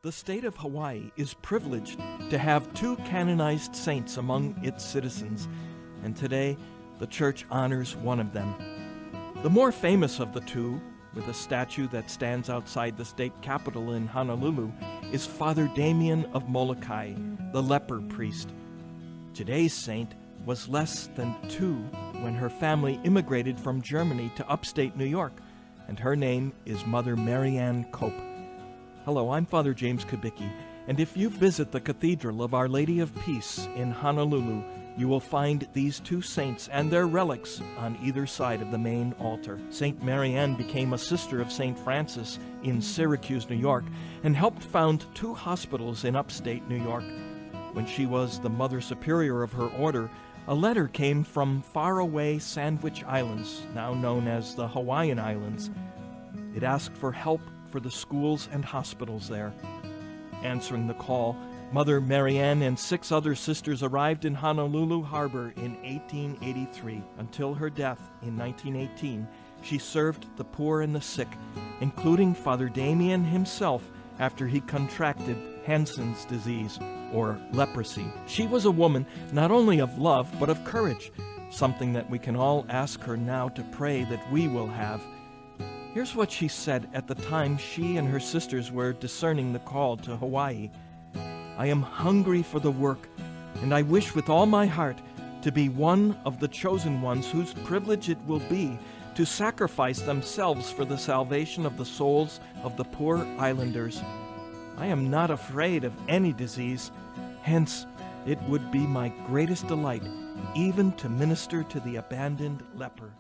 The state of Hawaii is privileged to have two canonized saints among its citizens, and today the church honors one of them. The more famous of the two, with a statue that stands outside the state capitol in Honolulu, is Father Damien of Molokai, the leper priest. Today's saint was less than 2 when her family immigrated from Germany to upstate New York, and her name is Mother Marianne Kopp. Hello, I'm Father James Kubicki, and if you visit the Cathedral of Our Lady of Peace in Honolulu, you will find these two saints and their relics on either side of the main altar. Saint Marianne became a sister of Saint Francis in Syracuse, New York, and helped found 2 hospitals in upstate New York. When she was the Mother Superior of her order, a letter came from faraway Sandwich Islands, now known as the Hawaiian Islands. It asked for help for the schools and hospitals there. Answering the call, Mother Marianne and 6 other sisters arrived in Honolulu Harbor in 1883. Until her death in 1918, she served the poor and the sick, including Father Damien himself after he contracted Hansen's disease, or leprosy. She was a woman not only of love, but of courage, something that we can all ask her now to pray that we will have. Here's what she said at the time she and her sisters were discerning the call to Hawaii. I am hungry for the work, and I wish with all my heart to be one of the chosen ones whose privilege it will be to sacrifice themselves for the salvation of the souls of the poor islanders. I am not afraid of any disease. Hence, it would be my greatest delight even to minister to the abandoned leper.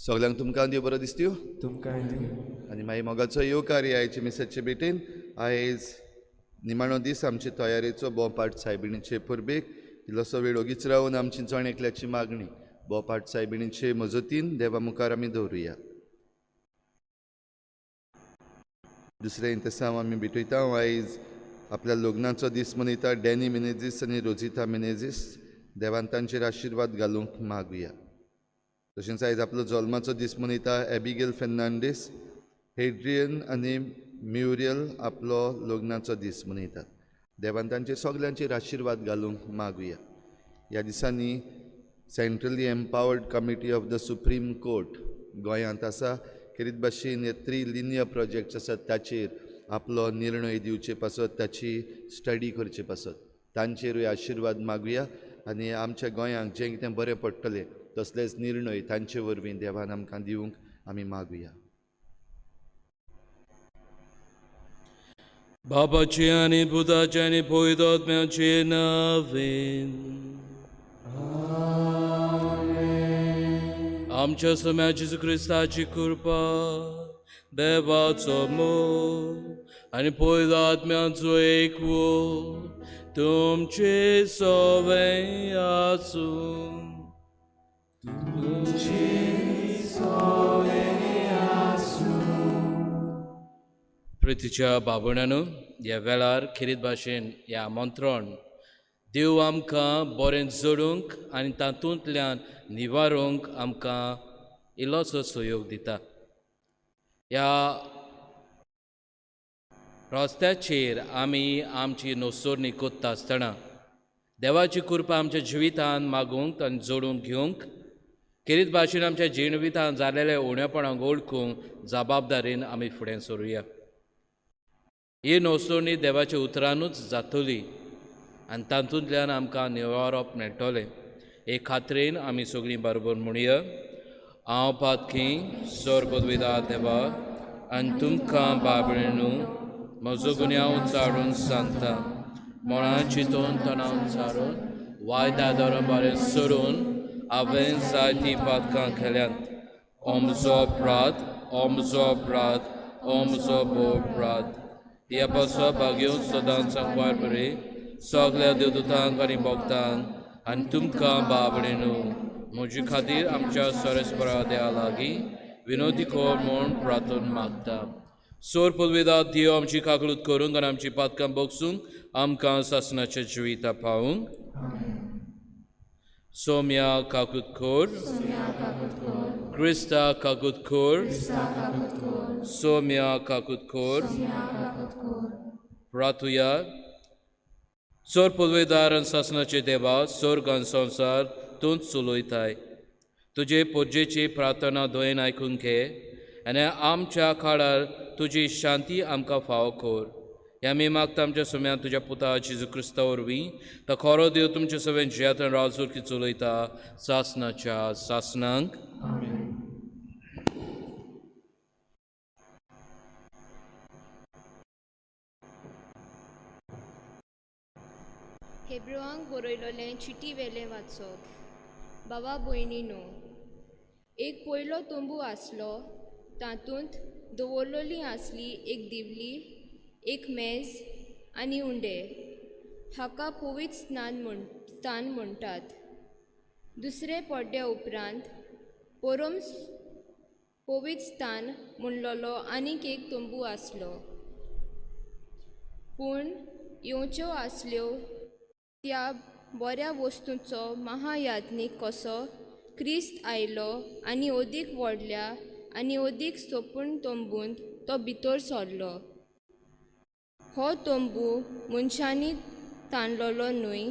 सगळ्यांक तुमकां देव बरो दिसत्यो तुमकां आनी मागीर मोगाचो येवकार आयचे मिसाचे भेटेन. आयज निमाणो दीस आमचे तयारेचो बोपाट सायबिणीचे परबेक इल्लोसो वेळ ओगीच रावन आमची जण एकल्याची मागणी बोपाट सायबिणीचे मजतीन देवा मुखार आमी दवरुया. दुसरें इंतेसांव आमी भेटयता. आयज आपल्या लग्नाचो दीस मनयता डॅनी मिनेझीस आनी रोजिता मिनेझीस. देवान तांचेर आशिर्वाद घालूंक मागुया. तशेंच आयज आपलो जल्माचो दीस मनयता एबिगेल फेर्नांडीस, हेड्रियन आनी म्युरियल आपलो लग्नाचो दीस मनयतात. देवान तांचेर सगल्यांचेर आशिर्वाद घालूंक मागुया. ह्या दिसांनी centrally empowered committee of the supreme court गोंयांत आसा. खेरीत भाशेन हे 3 लिनियर प्रोजेक्ट्स आसात ताचेर आपलो निर्णय दिवचे पासत, ताची स्टडी करचे पासत तांचेरूय आशिर्वाद मागुया आनी आमच्या गोंयांक जें कितें बरें पडटलें तसलेच निर्णय तांचे वरवीं देवान आमकां दिवंक आमी मागुया. बाबाचे आनी पुताचे आनी पवित्र आत्म्याचे नांवान आमच्या स्वाम्या जेजू क्रिस्ताची कृपा, देवाचो मोग आनी पवित्र आत्म्याचो एकवो तुमचे सवें आसूं. प्रितीच्या बाबणानो, ह्या वेळार खेरीत भाशेन ह्या आमंत्रण देव आमकां बरें जोडूंक आनी तातूंतल्यान निवारूंक आमकां इल्लोसो सहयोग दिता. ह्या रस्त्याचेर आमी आमची नोसरणी कोत्ता आसतना देवाची कृपा आमच्या जिवितान मागूंक आनी जोडूंक घेवंक खेरीत भाशेन आमच्या जिवितान जालेल्या उणेपणाक वळखूंक जबाबदारीन आमी फुडें सरुया. ही नोसरणी देवाच्या उतरानूच जातली आनी तातूंतल्यान आमकां निवारप मेळटलें हे खात्रेन आमी सगळीं बरोबर म्हणया. हांव पातकी सर्वविदा देवा आनी तुमकां बाबळेनू म्हजो गुन्यांव चाडून सांगता मळां चिंतून तणाव चारून वायदा दर बरें सोडून हांवें जायतीं पातकां केल्यांत. ओमजो अपराध, ओमजो अपराध, ओमजो भोव अपराध. ह्या पासो भाग्यो सदांच सांगपार बरी सगल्या देवदूतांक आनी भक्तांक आनी तुमकां बाबडेनू म्हजे खातीर आमच्या सरेस्परा देवा लागीं विनोदी कर म्हूण प्रार्थना मागता. सोर पदवेदा देव आमची काकलूत करूंक आनी आमची पातकां बगसूंक आमकां सासणाच्या जिविता पावूंक. सोम्या काकूत कर, क्रिस्ता काकूत कर, सोम्या काकूत कर. प्रार्थुया. सोर पदवेदार आनी सासणाचे देवा, स्वर्ग आनी संवसार तूंच चलयताय. तुजे पुजेची प्रार्थना दोयेन आयकून घे आनी आमच्या काळार तुजी शांती आमकां फावो कर. ह्या आमी मागता आमच्या सुम्यान तुज्या पुता जेजू क्रिस्ता वरवीं तो खरो देव तुमचे सगळें जियातन राजूर चलयता सासणाच्या सासणांक. हेब्रुवांक बरयलोलें चिटी वेलें वाचप. बाबा भयणीनो, एक पयलो तंबू आसलो, तातूंत दवरलेली आसली एक दिवली, एक मेज आनी उंडे. हाका पवित्र स्थान म्हणटात. दुसरे पड्ड्या उपरांत परम पवित्र स्थान म्हणलेलो आनीक एक तंबू आसलो, पूण येवच्यो आसल्यो त्या बऱ्या वस्तूंचो महायाज्ञीक कसो क्रिस्त आयलो आनी अदीक व्हडल्या आनी अदीक सोपूण तंबूंत तो भितर सरलो. हो तंबू मनशांनी ताणलेलो न्हय,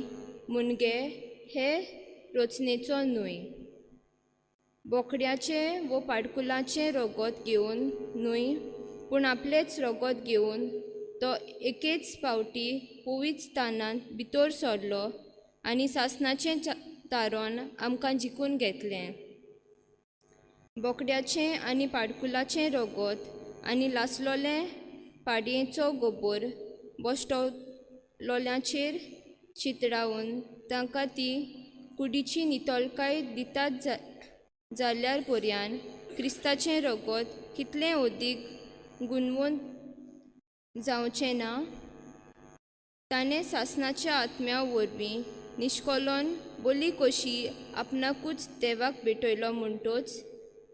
मुणगे हे रचनेचो न्हय, बोकड्याचें वो पाडकुलाचें रगत घेवन न्हय, पूण आपलेंच रगत घेवन तो एकेच फावटी पवित्र स्थानांत भितर सरलो आनी सासणाचें तारण आमकां जिखून घेतलें. बोकड्याचें आनी पाडकुलाचें रगत आनी लासलोलें पाडयेचो गोबोर बश्टोलोल्याचेर चितळावन तांकां ती कुडीची नितळकाय दितात जाल्यार पर्यान क्रिस्ताचें रगत कितलें अदीक गुणवंत जावचें ना? ताणें सासणाच्या आत्म्या वरवीं निश्कलन बली कशी आपणाकूच देवाक भेटयलो म्हणटोच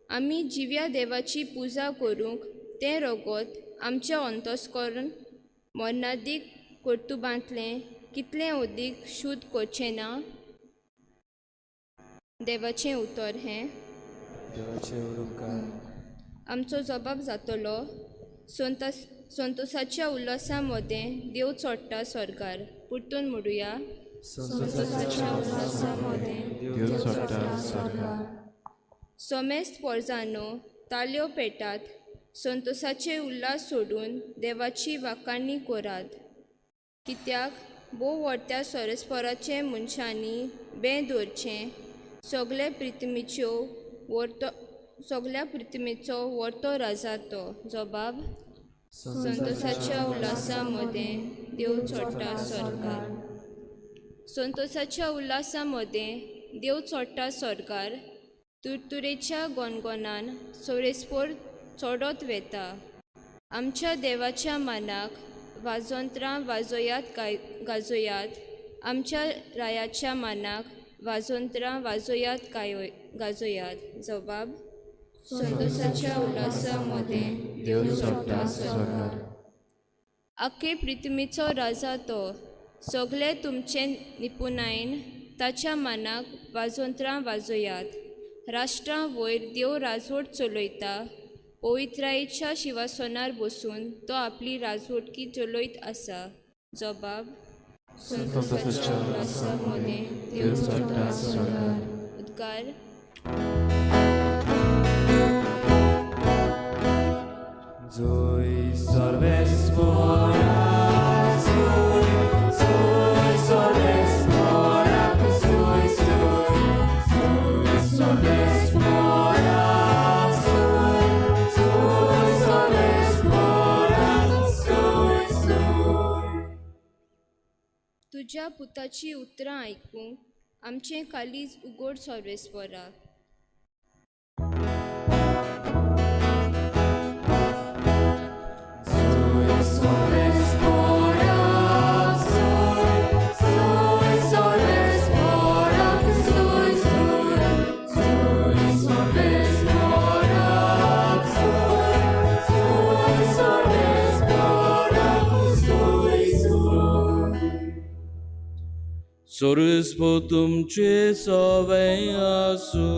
आमी जिव्या देवाची पुजा करूंक तें रगत आमच्या अंतस्करण मरणादीक कर्तुबांतलें कितलें अदीक शुद्ध करचें ना? देवाचें उतर हें. आमचो जबाब जातलो संतोसाच्या उल्हासा मदें देव चडटा स्वर्गार. परतून म्हणुया, संतोसाच्या उल्हासा मदें देव चडटा स्वर्गार. समेस्त पोरजांनो ताल्यो पेटात, संतोसाचे उल्हास सोडून देवाची वाखाणी करात. कित्याक भोव व्हडत्या सोरेस्पराचे मनशांनी बें दवरचें, सगळे प्रिथमीच्यो व्हरतो सगळ्या प्रिथमीचो व्हरतो राजा तो. जबाब संतोसाच्या उल्हासा मदें देव चडटा स्वर्गार. संतोसाच्या उल्हासा मदें देव चडटा स्वर्गार. तुरतुरेच्या गणगणान सोरेस्पोर चडत वेता. आमच्या देवाच्या मानाक वाजोंत्रां वाजोयात गाजोयात, आमच्या रायाच्या मानाक वाजोंत्रां वाजोयात गाजोयात. जबाब संतोसाच्या उल्हासा मदें देव चडटा स्वर्गार. आखे प्रिथमीचो राजा तो, सगळे तुमचे निपुणायेन ताच्या मनाक वाजोंत्रां वाजोयात. राष्ट्रां वयर देव राजवट चलयता, पवित्रायेच्या शिवासनार बसून तो आपली राजवटकी चलयत आसा. जबाब देव चडटा स्वर्गार. उद्गार. Zoe सर्वेस्पोरा, Zoe, Zoe सर्वेस्पोरा, Zoe, Zoe, Zoe सर्वेस्पोरा, Zoe, Zoe सर्वेस्पोरा, Zoe, Zoe. तुज्या पुताची उतरां आयकूंक आमचें कालीज उगड सर्वेस्पोरा. Zoe सर्वेस्पोरा, Zoe, Zoe सर्वेस्पोरा, Zoe, Zoe, Zoe सर्वेस्पोरा, Zoe, Zoe सर्वेस्पोरा, Zoe, Zoe. सोरस्पो तुमचे सवे आसूं.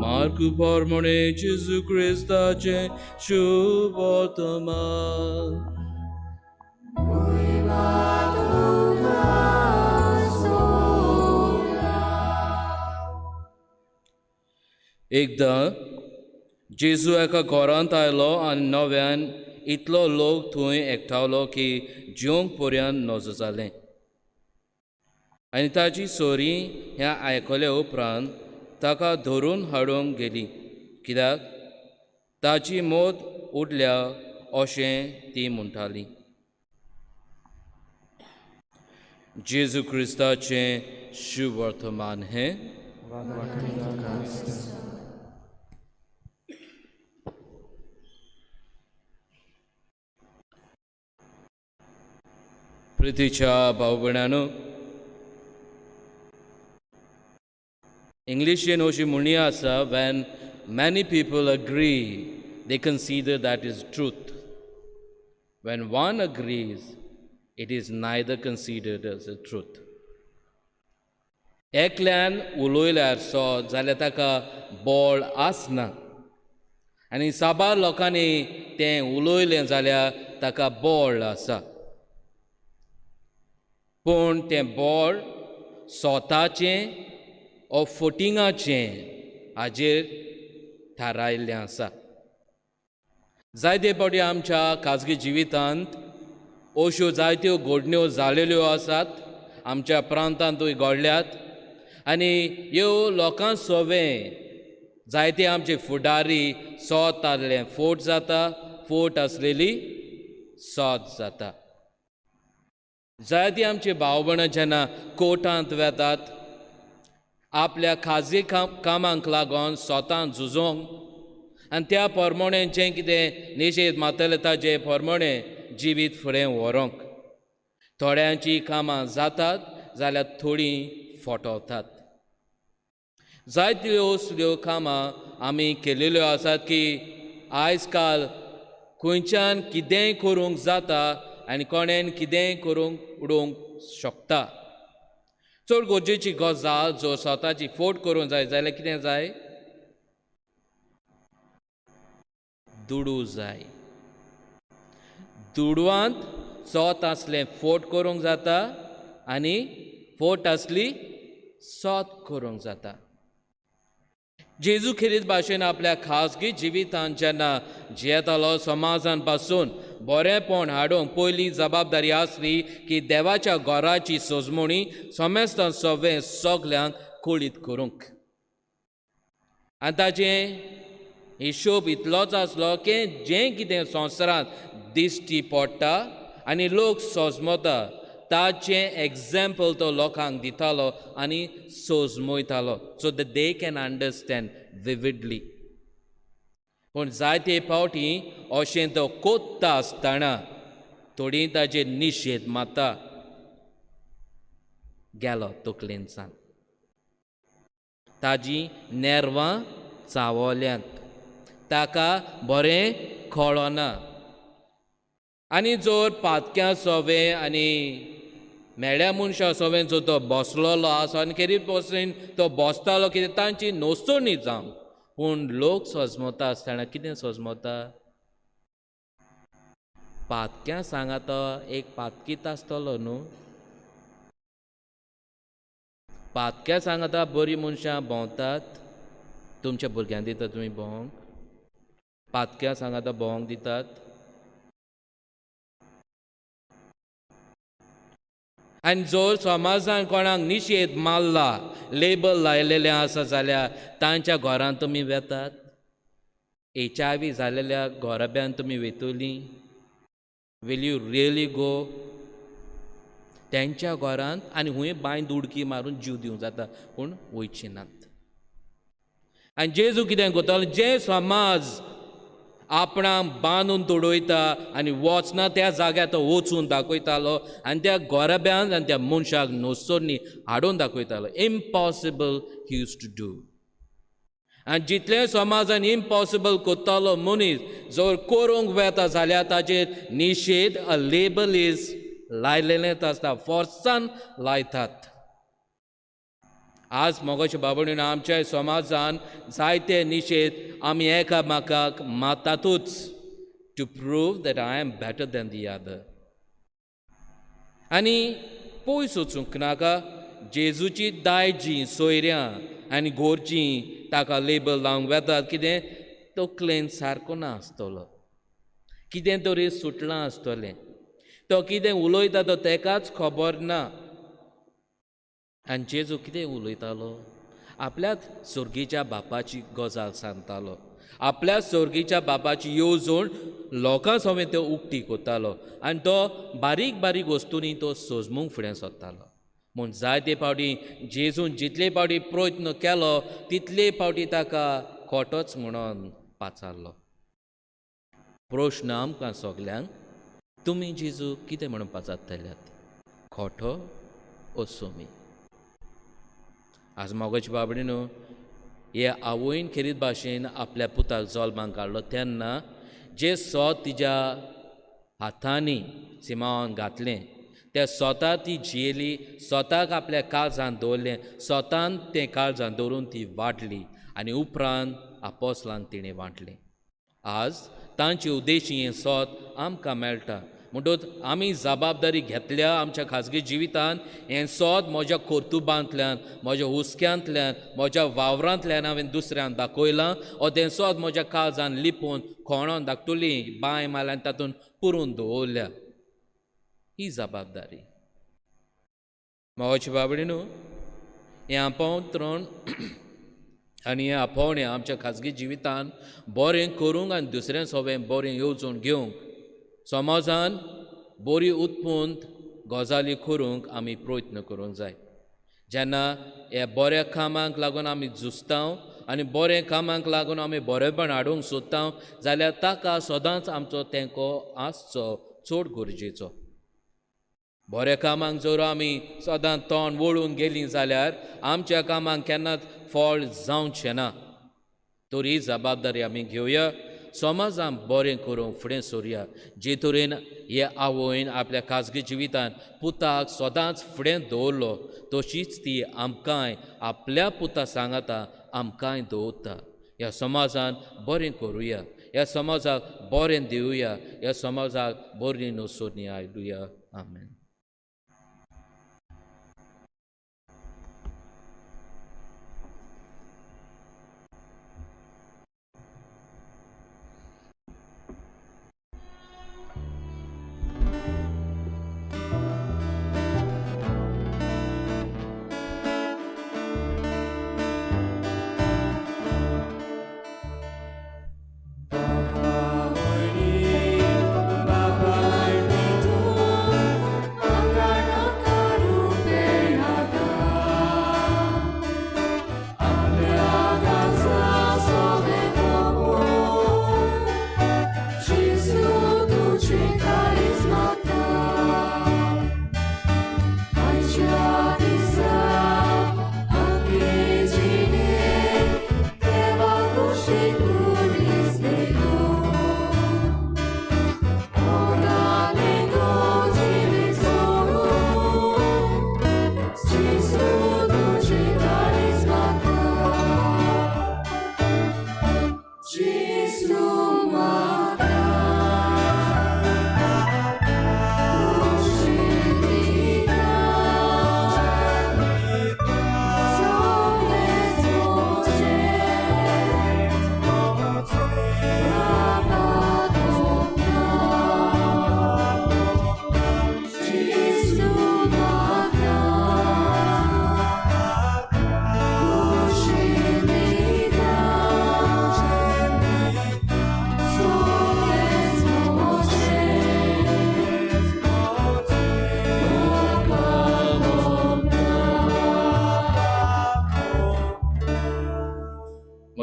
मार्कू प्रमाणे जेजू क्रिस्ताचें शुभ वर्तमान. एकदां जेजू एका घरांत आयलो आनी नव्यान इतलो लोक थंय एकठावलो की जेवंक पर्यंत नजो जालें. आनी ताजी सोरी हें आयकले उपरांत ताका धरून हाडूंक गेली, कित्याक ताजी मोत उडल्या अशें ती म्हणटाली. जेजू क्रिस्ताचें शुभ वर्तमान हें. प्रितीच्या भाव भयणांनो, इंग्लिशीन अशी म्हणी आसा, when many people agree they consider that is truth. When one agrees it is neither considered as a truth. एकल्यान उलयल्यार सो जाल्यार ताका बळ आसना आनी साबार लोकांनी तें उलयलें जाल्यार ताका बळ आसा, पूण तें बळ स्वताचें ओ फोटिंगाचें हाजेर थारायल्लें आसा. जायते फावटी आमच्या खाजगी जिवितांत अश्यो जायत्यो घडण्यो जालेल्यो आसात, आमच्या प्रांतांतूय घडल्यात आनी ह्यो लोकां सोवें जायते आमचे फुडारी सोत आसलें फोट जाता, फोट आसलेली सोत जाता. जायती आमचे भाव भयणां जेन्ना कोर्टांत वेतात आपल्या खाजगी कामांक लागून स्वता झुजोंक आनी त्या प्रमाणे जें कितें निशेध मारतले ताजे प्रमाणे जिवीत फुडें व्हरूंक थोड्यांची कामां जातात जाल्यार थोडीं फटवतात. जायत्यो असल्यो कामां आमी केलेल्यो आसात की आयज काल खंयच्यान कितेंय करूंक जाता आनी कोणेन कितेंय करूंक उडोवंक शकता. चड गरजेची गजाल जो स्वताची फोट करूंक जाय जाल्यार कितें जाय? दुडू जाय. दुडवांत सोत आसलें फोट करूंक जाता आनी फोट आसली सोत करूंक जाता. जेजू खेरीत भाशेन आपल्या खाजगी जिवितांत जेन्ना जियेतालो समाजान पासून बरेंपण हाडूंक पयली जबाबदारी आसली की देवाच्या घराची सजमणी समेस्तां सगळें सगल्यांक कळीत करूंक. आनी ताचें हिशोब इतलोच आसलो की जें कितें संवसारांत दिश्टी पडटा आनी लोक सजमता ताचें एग्जाम्पल तो लोकांक दितालो आनी सजमयतालो, so that they can understand vividly. पूण जायते फावटी अशें तो कोत्ता आसतना थोडीं ताचेर निशेध मारता गेलो तकलेनसान, ताजी नेरवां चावल्यांत, ताका बरें कळना. आनी जर पातक्यां सोवें आनी मेळ्या मनशां सोवें जो तो बसलेलो आसा आनी खेरीत बसलेन तो बसतालो कितें तांची नोसणी जावं, पूण लोक सजमता आसतना कितें सजमता? पातक्यां सांगाता एक पातकीत आसतलो न्हू. पातक्यां सांगाता बरीं मनशां भोंवतात, तुमच्या भुरग्यांक दितात तुमी भोंवंक? पातक्यां सांगाता भोंवंक दितात? आनी जर समाजान कोणाक निशेध मारला, लेबल लायलेलें आसा जाल्यार तांच्या घरांत तुमी वेतात? HIV जालेल्या घराब्यांत तुमी वेतलीं? Will you really go तेंच्या घरांत? आनी हुंय बांयंत उडकी मारून जीव दिवंक जाता, पूण वयची नात. आनी जेजू कितें करतालो? जे समाज आपणाक बांदून तोडयता आनी वचना त्या जाग्यार तो वचून दाखयतालो आनी त्या गोरब्यांक आनी त्या मनशाक नोसोरनी हाडून दाखयतालो. Impossible he use to do. आनी जितलें समाजान इम्पॉसिबल करतालो मनीस जर करूंक वेता जाल्यार ताचेर निशेध, अ लेबल is लायलेलेंच आसता, फोर्सान लायतात. आज मोगाचे बाबडीन आमच्या समाजान जायते निशेध आमी एकामेकाक मारतातूच, to prove that I am better than the other. आनी पयस वचूंक नाका, जेजूची दायजी सोयऱ्यां आनी गोरजीं ताका लेबल लावंक वेतात कितें तकलेन सारको ना आसतलो, कितें तरी सुटलां आसतलें, तो कितें उलयता तो तेकाच खबर ना. आनी जेजू कितें उलयतालो? आपल्याच सोर्गीच्या बापाची गजाल सांगतालो, आपल्या सोर्गीच्या बापाची येवजण लोकां समेत तो उक्ती करतालो आनी तो बारीक बारीक वस्तूंनी तो सोजमूंक फुडें सरतालो. म्हूण जायते फावटी जेजून जितले फावटी प्रयत्न केलो तितले फावटी ताका खोटोच म्हणून पाचारलो. प्रश्न आमकां सगल्यांक, तुमी जेजू कितें म्हणून पाचारतल्यात, खोटो ओ सोमी? आज मोगाचे बाबडी न्हू, हे आवयन खेरीत भाशेन आपल्या पुताक जल्माक काडलो तेन्ना जे सोत तिज्या हातांनी सिमांवान घातलें त्या स्वता ती जियेली, स्वताक आपल्या काळजान दवरलें, स्वतान तें काळजान दवरून ती वाडली आनी उपरांत आपोसलांक तिणें वांटलें. आज तांचे उद्देशी हें सोत आमकां मेळटा. म्हणटच आमी जबाबदारी घेतल्या आमच्या खाजगी जिवितान हें सोद म्हज्या कर्तुबांतल्यान, म्हज्या हुस्क्यांतल्यान, म्हज्या वावरांतल्यान हांवें दुसऱ्यांक दाखयलां, ओ तें सोद म्हज्या काळजान लिपोवन खोणोन धाकटुली बांय मारल्यान तातूंत पुरून दवरल्या. ही जबाबदारी. मावचे बाबडी न्हू, हें आपोवत्रण आनी हें आपोवणें आमच्या खाजगी जिवितान बरें करूंक आनी दुसऱ्यां सोबें बरें येवजण घेवंक, समाजान बरी उत्पन्न गजाली करूंक आमी प्रयत्न करूंक जाय. जेन्ना ह्या बऱ्या कामाक लागून आमी झुजता आनी बऱ्या कामाक लागून आमी बरेपण हाडूंक सोदता जाल्यार ताका सदांच आमचो तेंको आसचो चड गरजेचो. बऱ्या कामाक जर आमी सदां तोंड वळून गेलीं जाल्यार आमच्या कामाक केन्नाच फळ जावचें ना. तर ही जबाबदारी आमी घेवया, समाजान बरें करूंक फुडें सोरया. जे तरेन हे आवयन आपल्या खाजगी जिवितान पुताक सदांच फुडें दवरलो तशीच ती आमकांय आपल्या पुता सांगाता आमकांय दवरता. ह्या समाजान बरें करुया, ह्या समाजाक बरें दिवया, ह्या समाजाक बरी नसोरणी हाडुया. आमेन.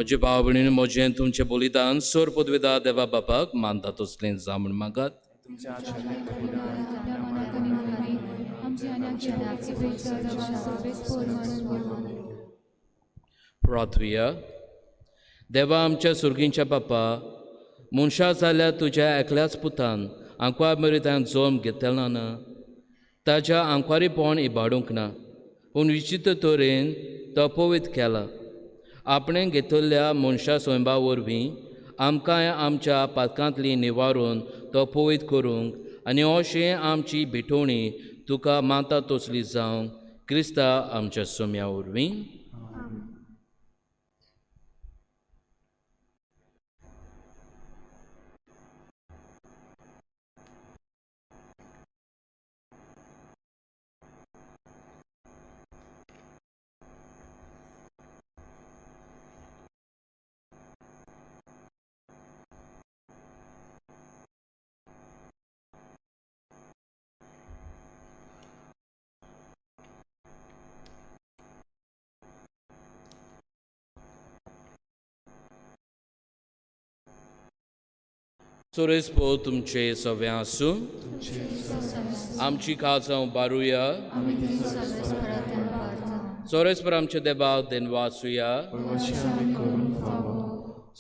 म्हजे भाव भयणीन म्हजें तुमचें बलिदान सोर पदवेदा देवा बापाक मानता तसलें जावं म्हूण मागात. प्रार्थुया. देवा आमच्या सुर्गींच्या बापा, मनशा जाल्यार तुज्या एकल्याच पुतान आंकवार मरितान जल्म घेतला ना, ताज्या आंकवारीपण इबाडूंक ना, पूण विचित्र तरेन तो पवित्र केला. आपणें घेतिल्ल्या मनशा स्वयंबा वरवीं आमकां आमच्या पातकांतली निवारून तो पवित्र करूंक आनी अशें आमची भेटवणी तुका मानता तसली जावंक क्रिस्ता आमच्या सोम्या वरवीं. सोरेस पो तुमचे सगळें आसूं. आमची काळजां उबारुया. सोरेस पर आमच्या देवाक देनवासुया.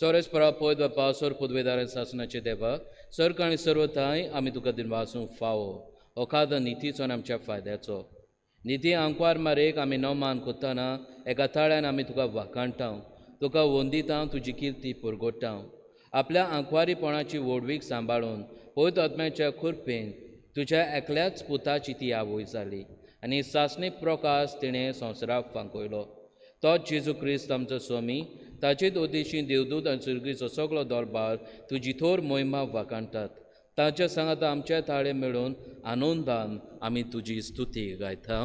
सोरेस परा पयत बापा सोर पुदवेदार सासनाचे देवाक सर्ग आनी सर्वताय आमी तुका दिनवासूंक फावो. ओखाद नितीचो आनी आमच्या फायद्याचो निती आंकवार मारेक आमी नमान कोत्ताना एका ताळ्यान आमी तुका वाखाणटा, तुका वंदिता, तुजी किर्ती पुरगोडटा. आपल्या आंकवारीपणाची व्हडवीक सांबाळून पवित्र आत्म्याच्या कृपेन तुज्या एकल्याच पुताची ती आवय जाली आनी सासणी प्रकाश तिणें संवसाराक फांकयलो. तोच जेजू क्रिस्त आमचो स्वामी, ताचेच उद्देशी देवदूत आनी सुर्गीचो सगळो दरबार तुजी थोर मोहिमा वाखाणटात. ताच्या सांगाता आमच्या ताळे मेळून आनंदान आमी तुजी स्तुती गायता.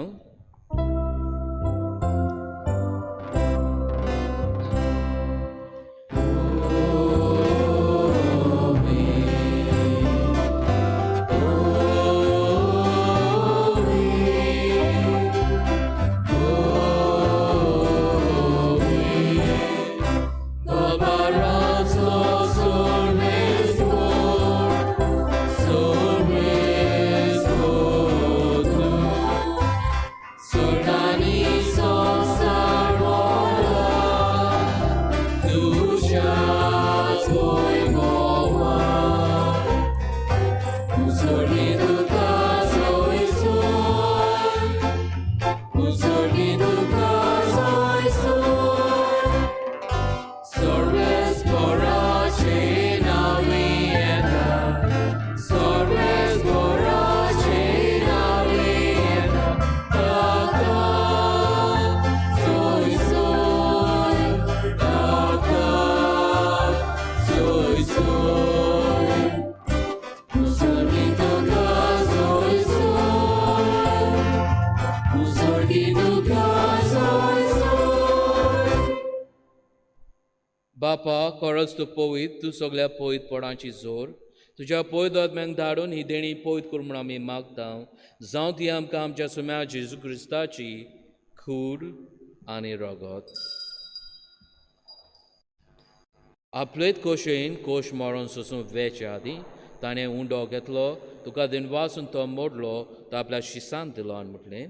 बापा, खरोच तूं पवित्र, तूं सगळ्या पवित्रपणाची जोर. तुज्या पवित्र आत्म्याक धाडून ही देणी पवित्र कर म्हूण आमी मागता. जावं ती आमकां आमच्या सुम्या जेजू क्रिस्ताची कूड आनी रगत. आपलेच खोशयेन कोश मरण सोसून वेचे आदीं ताणें उंडो घेतलो, तुका दिनवासून तो मोडलो, तो आपल्या शिसान दिलो आनी म्हटलें,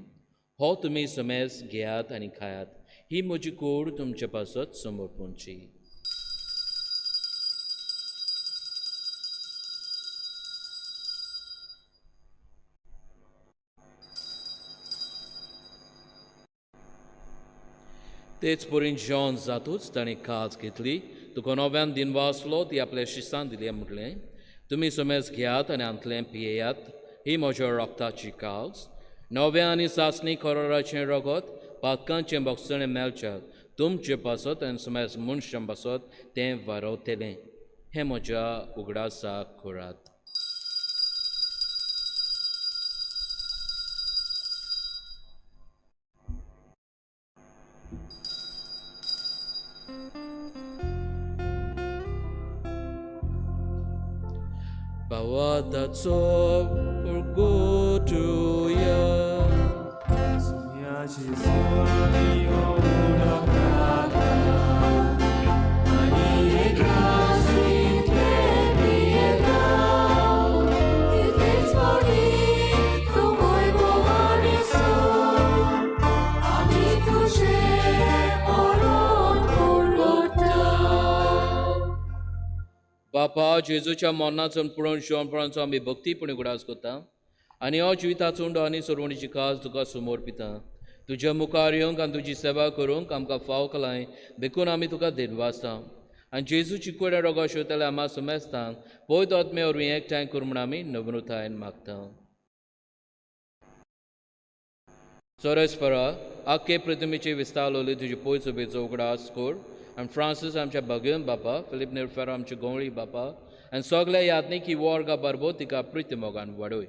हो तुमी समेज घेयात आनी खायात, ही म्हजी कूड तुमचे पासत समर्पणची. तेच परीन जेवण जातूच ताणें काज घेतली, तुका नव्यान दिनवासलो, ती आपल्या शिसान दिली म्हटलें, तुमी समेज घेयात आनी हांतलें पियेयात, ही म्हज्या रक्ताची काज, नव्या आनी सासणी करोराचें रगत पातकांचें बक्षणें मेळच्याक तुमचे पासत आनी समेज मनशां पासत तें वारवतलें. हें म्हज्या उगडासाक करात. भावार्थाचो परगटुया. बापा जेजूच्या मरणाचो पळोवन शिवणपणाचो आमी भक्तीपणी उगडास करता आनी हो जिविताचो उंडो आनी सरवणीची खास तुका समर्पिता. तुज्या मुखार येवंक आनी तुजी सेवा करूंक आमकां फाव केलाय देखून आमी तुका दिनवासता आनी जेजूची कुड्या रोगा शिवतल्या आमा सुमेस्तांक पवित्र आत्म्या वरवीं एकठांय कर म्हूण आमी नम्रतायेन मागता. सोरेस्परा आख्खे प्रतिमेचे विस्तारलोली तुजी पयस उबेचो उगडास कर आनी फ्रांसीस आमच्या भगवन बापा, फिलीप नेरफेरो आमचे गवळी बापा आनी सगल्या यादनीक ही वर्गा बारबो तिका प्रिती मोगान वाडय.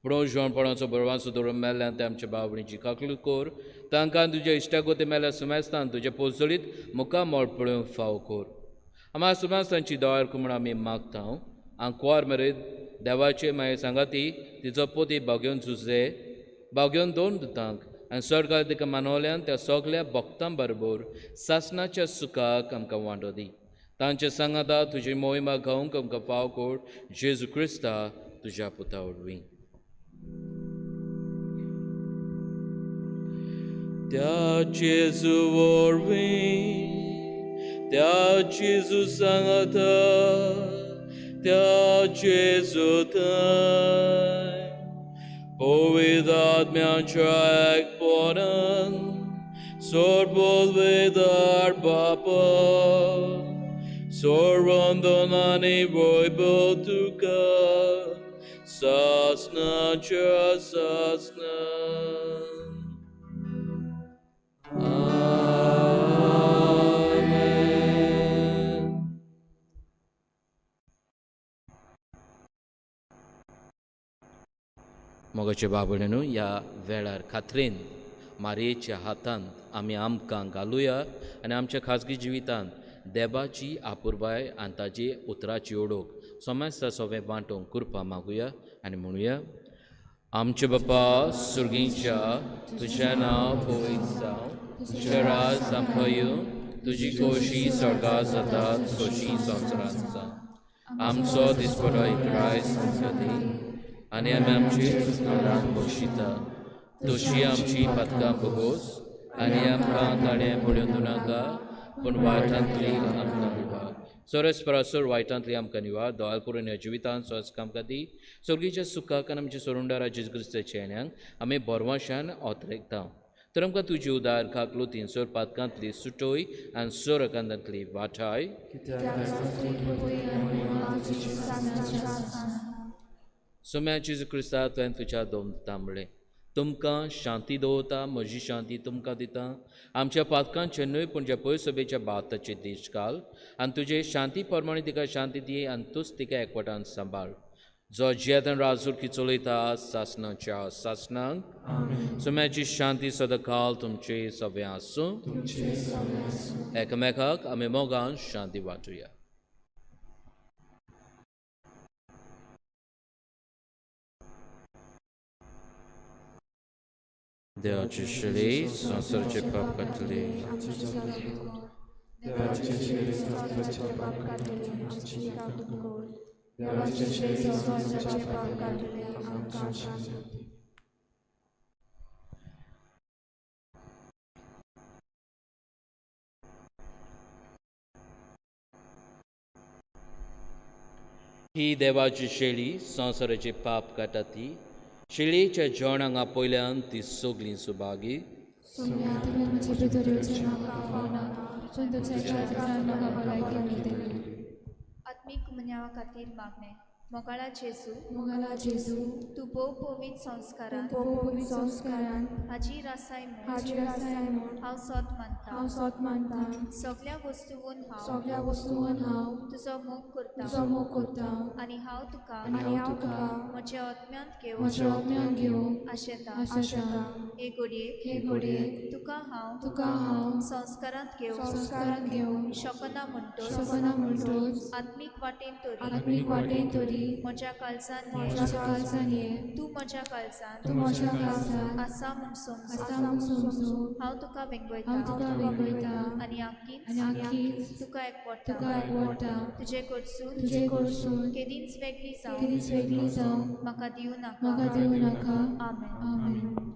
पूण जिवणपणाचो बरवांचो दवरून मेल्ल्यान ते आमच्या बावडीची काकलूत कर, तांकां तुज्या इश्टागोती मेल्ल्या सुमेस्तान तुज्या पोजडीत मुखामळ पळोवंक फाव कर. आमा सुमेस्तांची दयार कर म्हूण आमी मागता. आंकवार मेरेन देवाचे मागीर सांगाती तिचो पोती बागेवन झुजले बागेवन दोन दुतांक आनी सरकार तिका मानवल्यान त्या सगल्या भक्तां बरोबर सासणाच्या सुखाक आमकां वांटो दी. तांचे सांगाता तुजी मोहिमा गावंक आमकां फाव कर जेजू क्रिस्ता तुज्या पुता वरवीं. त्या जेजू वरवीं, त्या जेजू सांगाता, त्या जेजू थंय पवित्र आत्म्याच्या एकपणान सर्ववेदार बापा सर्वंदनानी वैभव तुका सासनाच्या सासना. मोगाचे बाबडे न्हू, ह्या वेळार खात्रेन मारयेच्या हातांत आमी आमकां घालुया आनी आमच्या खाजगी जिवितांत देवाची आपुरबाय आनी ताजी उतराची ओडोक समाजता सगळें वांटूंक कृपा मागुया आनी म्हणुया. आमचे बापा सुर्गीच्या, तुजें नांव पवित्र जावं, तुजें राज आमकां येवं, तुजी खोशी स्वर्गात जाता तशी संवसारांत जावं. आमचो दिसपडो इकरायस आमकां दी आनी आमी आमची चुकणां बक्षिता तशी आमची पातकां भोगोस आनी आमकां ताणें पडून दिवनाका पूण वायटांतली आमकां निवार. सोरस परासोर वायटांतली आमकां निवार. दयाळ करून ह्या जिवितांत स्वस्त आमकां दी. सर्गीच्या सुखाक आनी आमच्या सोरुंडारा जेजू क्रिस्ताच्या येण्याक आमी बोरवाशान ओतरेकता. तर आमकां तुजी उदार काकलुतीन सोर पातकांतली सुटोय आनी सोरकांतांतली वाठाय. सोम्या जेजू क्रिस्ता तुवें तुज्या दोन तांबळे तुमकां शांती दवरता, म्हजी शांती तुमकां दिता. आमच्या पातकांचे न्हय पूण ज्या पयर सभेच्या बाताचे देश घाल आनी तुजे शांती प्रमाणे तिका शांती दी आनी तूच तिका एकवटान सांबाळ. जो जियेतान राजूरकी चलयता सासणाच्या सासणांक. सोम्याची शांती सदांकाल तुमचे सगळें आसूं. एकामेकाक आमी मोगान शांती वांटुया. देवाचे श्री संवसाराचे पाप काडटले, देवाचे श्री संवसाराचे पाप काडटले आमची काकूत कर. देवाचे श्री संवसाराचे पाप काडटले आमकां शांती दी. ही देवाची शेळी संवसाराचे पाप काडटा ती शेळयेच्या जेवणाक आपयल्यान ती सगळीं सुभागी. आत्मीक मन्यावा खातीर मागणें. मोगाळा जेजू, मोगाळा जेजू, तूं भोव पवित्र संस्कारान, संस्कारान हाजीर आसाय म्हूण, हाजीर आसाय म्हूण हांव सोद मानता, हांव सोद मानता. सगल्या वस्तून हांव, सगल्या वस्तून हांव तुजो मोग करता, तुजो मोग करता आनी हांव तुका, आनी हांव तुका म्हज्या आत्म्यांत घेवन, म्हज्या आत्म्यांत घेवन आशेता, आशेता. हे घडयेक, हे घडयेक तुका हांव, तुका हांव संस्कारांत घेवन, संस्कारांत घेवन शकना म्हणटोच, शकना म्हणटोच आत्मीक वाटेन तरी, आत्मीक वाटेन तरी म्हज्या काळजान, म्हज्या काळजान ये, तूं म्हज्या काळजान, तूं म्हज्या काळजान आसा म्हूण समजून, आसा म्हूण समजून हांव तुका वेंगयता, हांव तुका वेंगयता आनी आखीच, आनी आखीच तुका एकवटा, तुका एकवटा. तुजे कडसून, तुजे कडसून केदींच वेगळी जावं, केदींच वेगळी जावं म्हाका दिवं नाका, म्हाका दिवं नाका. आमेन. आमेन.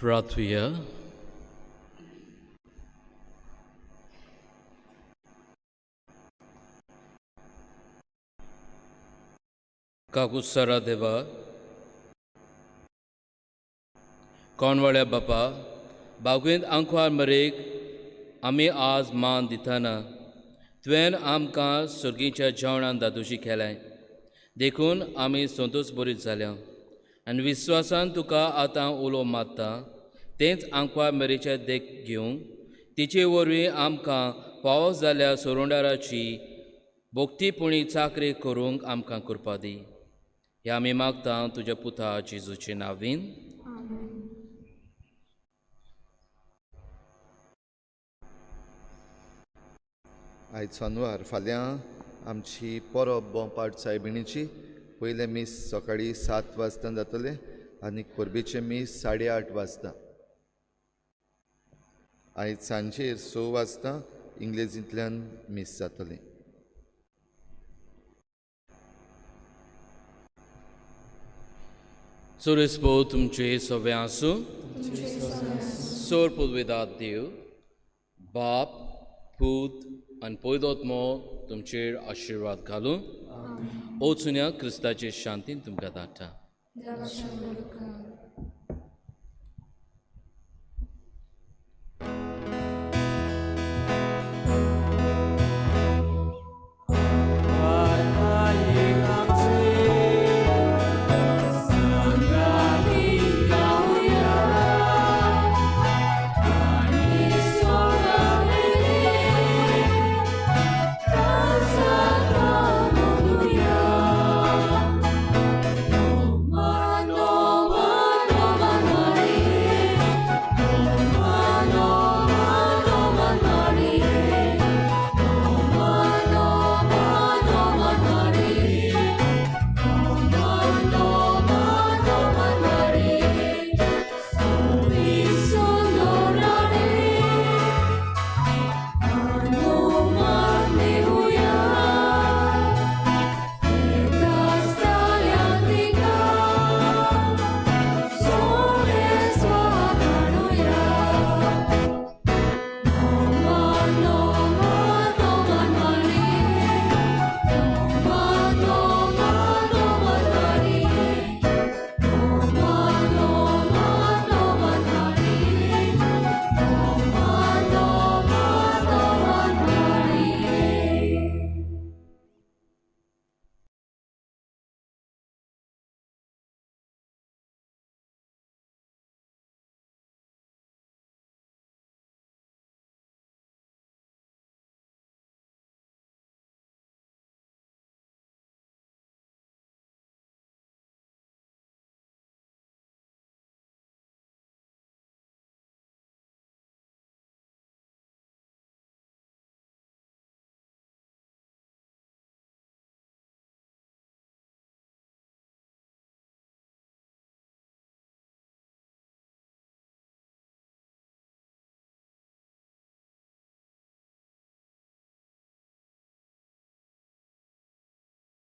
प्रार्थुया. काकुसरा देवा, कोणवाळ्या बापा, बागवेंत आंकवार मरेक आमी आज मान दितना तुवें आमकां सर्गीच्या जेवणान दादोशी केलाय, देखून आमी संतोश बरीत जाल्या आनी विस्वासान तुका आतां उलो मारता. तेंच आंकवार मरेचे देख घेवंक तिचे वरवीं आमकां फावो जाल्या सोरोंडाराची भक्तीपुणी चाकरी करूंक आमकां कृपा दी. ह्या आमी मागता तुज्या पुता जेजूचे नांवीन. आयज सोनवार, फाल्यां आमची परब बोंपाट सायबिणीची. पयलें मीस सकाळीं 7 वाजता जातलें आनी परबेचें मीस 8:30 वाजता. आयज सांजेर 6 वाजता इंग्लेजींतल्यान मीस जातलें. सुरेश भाऊ तुमचे सगळे आसूं. सोर पुर्वेदात देव बाप पूत आनी पयलोत्मो तुमचेर आशिर्वाद घालूं. वचुन्या क्रिस्ताचे शांतीन तुमकां धाडटा. देवाच्या बरकत.